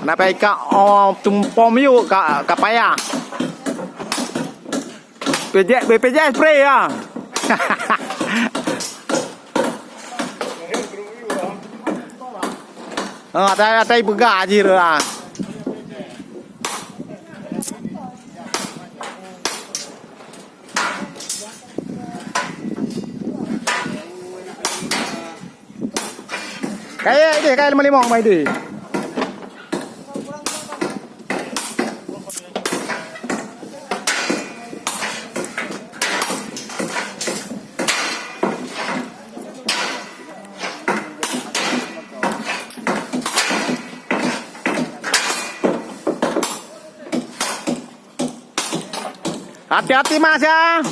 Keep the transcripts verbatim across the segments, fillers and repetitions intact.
Na pih ka, oh, tumpom yuk ka, ka payah. P J, B P J S spray ya. Oh, atai, atai peugah jih lah. Kaya ideh, kaya lima limong mai ideh. Hati-hati mas ya.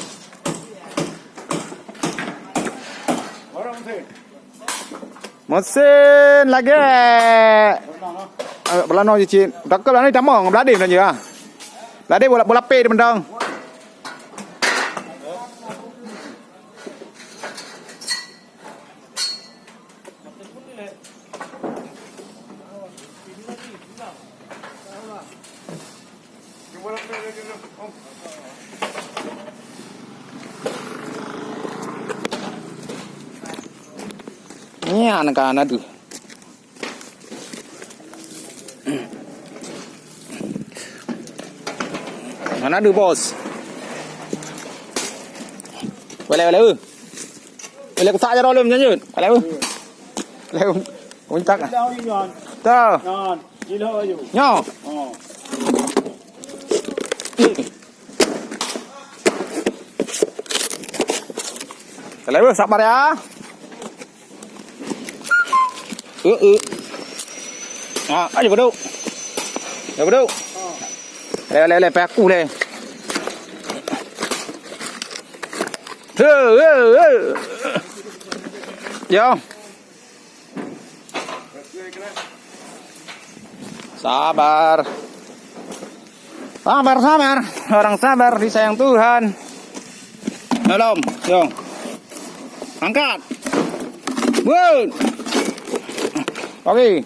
Mesin lagèe. Eh, beulanoe cicit. Takut lah ni tamong, beladih belanja ah. Beladih bola, bola pè di bendong. Nyan ka na deuh. Hana deuh, bos. Walai, walai, eh. Walai, kutak jaroe lom, lanjut. Walai, eh. Walai, eh. Untak ah. Dah, dah, dah. Tuh. Nyan, gila aja. Nyo. Oh. Walai, eh, sabar ya. Eh, eh. Ah, ayo, beduk. Ya, beduk. Leh, leh, leh, pakai aku leh. He, he, he. Yo. Sabar. Sabar, sabar. Orang sabar disayang Tuhan. Belum, yo. Angkat. Woi. Oke.